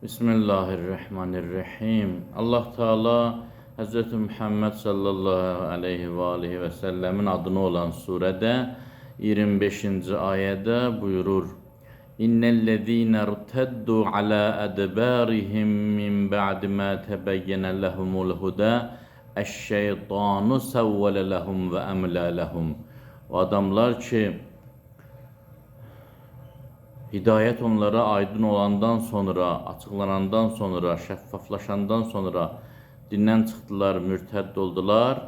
Bismillahirrahmanirrahim. Allah Teala Hz. Muhammed sallallahu aleyhi ve aleyhi ve sellemin adını olan surede 25. Ayədə buyurur: İnnellezîne irteddu alâ edbârihim min ba'di mâ tebeyyene lehumul hudâ eşşeytanu sevvele lehum ve emlâ lehum. O adamlar ki hidayət onlara aydın olandan sonra, açıqlanandan sonra, şəffaflaşandan sonra dindən çıxdılar, mürtədd oldular,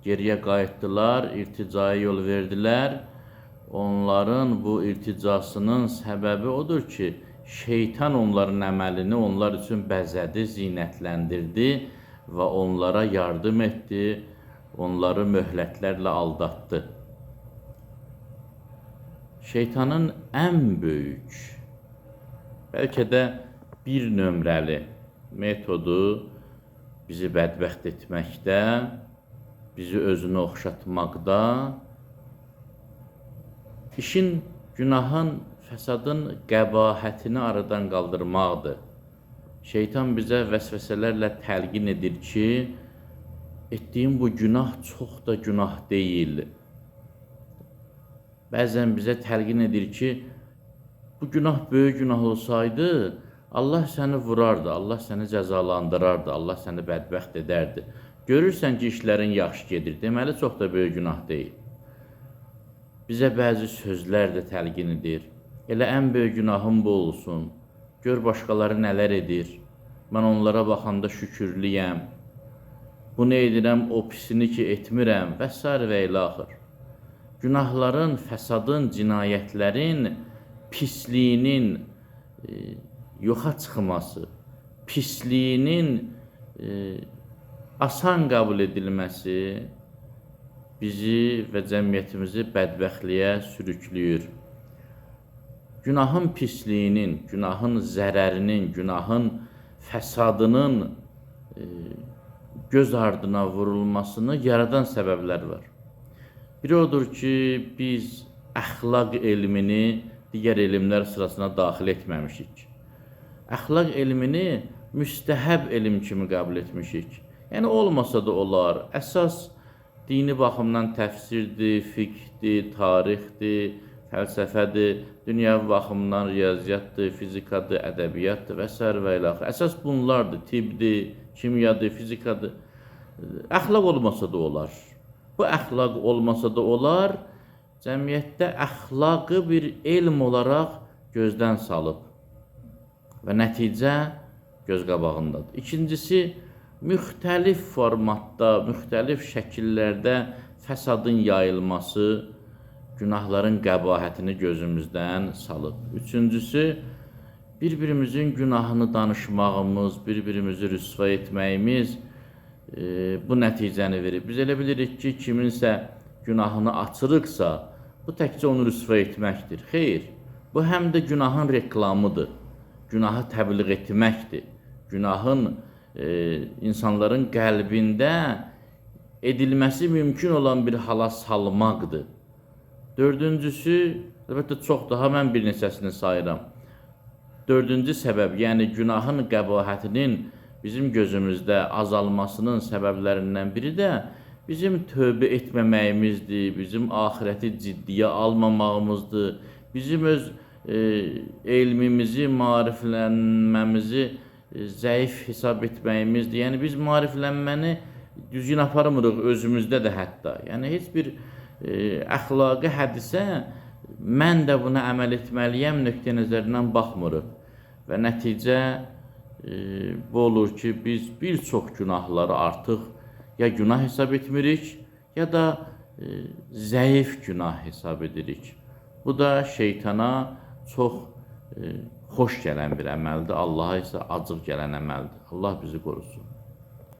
geriyə qayıtdılar, irticaya yol verdilər. Onların bu irticasının səbəbi odur ki, şeytan onların əməlini onlar üçün bəzədi, zinətləndirdi və onlara yardım etdi, onları möhlətlərlə aldatdı. Şeytanın ən böyük, bəlkə də bir nömrəli metodu bizi bədbəxt etməkdə, bizi özünə oxşatmaqda, işin, günahın, fəsadın qəbahətini aradan qaldırmaqdır. Şeytan bizə vəsvəsələrlə təlqin edir ki, etdiyim bu günah çox da günah deyil. Bəzən bizə təlqin edir ki, bu günah böyük günah olsaydı, Allah səni vurardı, Allah səni cəzalandırardı, Allah səni bədbəxt edərdi. Görürsən ki, işlərin yaxşı gedir, deməli çox da böyük günah deyil. Bizə bəzi sözlər də təlqin edir. Elə ən böyük günahım bu olsun. Gör başqaları nələr edir. Mən onlara baxanda şükürlüyəm. Bunu edirəm, o pisini ki etmirəm və sair və ilaxır. Günahların, fəsadın, cinayətlərin pisliyinin yoxa çıxması, pisliyinin asan qəbul edilməsi bizi və cəmiyyətimizi bədbəxtliyə sürükləyir. Günahın pisliyinin, günahın zərərinin, günahın fəsadının göz ardına vurulmasını yaradan səbəblər var. Biri odur ki, biz əxlaq elmini digər elmlər sırasına daxil etməmişik. Əxlaq elmini müstəhəb elm kimi qəbul etmişik. Yəni olmasa da olar. Əsas dini baxımdan təfsirdir, fiqhdir, tarixdir, fəlsəfədir, dünyəvi baxımdan riyaziyyatdır, fizikadır, ədəbiyyatdır və sair və ilaxır. Əsas bunlardır, tibbdir, kimyadır, fizikadır. Əxlaq olmasa da olar. Bu əxlaq olmasa da olar, cəmiyyətdə əxlaqı bir elm olaraq gözdən salıb və nəticə göz qabağındadır. İkincisi, müxtəlif formatda, müxtəlif şəkillərdə fəsadın yayılması günahların qəbahətini gözümüzdən salıb. Üçüncüsü, bir-birimizin günahını danışmağımız, bir-birimizi rüsva etməyimiz bu nəticəni verir. Biz elə bilirik ki, kiminsə günahını açırıqsa, bu təkcə onu rüsva etməkdir. Xeyr, bu həm də günahın reklamıdır. Günahı təbliğ etməkdir. Günahın insanların qəlbində edilməsi mümkün olan bir hala salmaqdır. Dördüncüsü, əlbəttə çox daha mən bir neçəsini sayıram. Dördüncü səbəb, yəni günahın qəbahətinin bizim gözümüzdə azalmasının səbəblərindən biri də bizim tövbə etməməyimizdir, bizim axirəti ciddiyə almamağımızdır, bizim öz elmimizi, maariflənməmizi zəif hesab etməyimizdir. Yəni biz maariflənməni düzgün aparmırıq özümüzdə də hətta. Yəni heç bir əxlaqi hədisə mən də buna əməl etməliyəm nöqteyi nəzərindən baxmırıq. Və nəticə bu olur ki, biz bir çox günahları artıq ya günah hesab etmirik, ya da zəif günah hesab edirik. Bu da şeytana çox xoş gələn bir əməldir, Allaha isə acıq gələn əməldir. Allah bizi qorusun.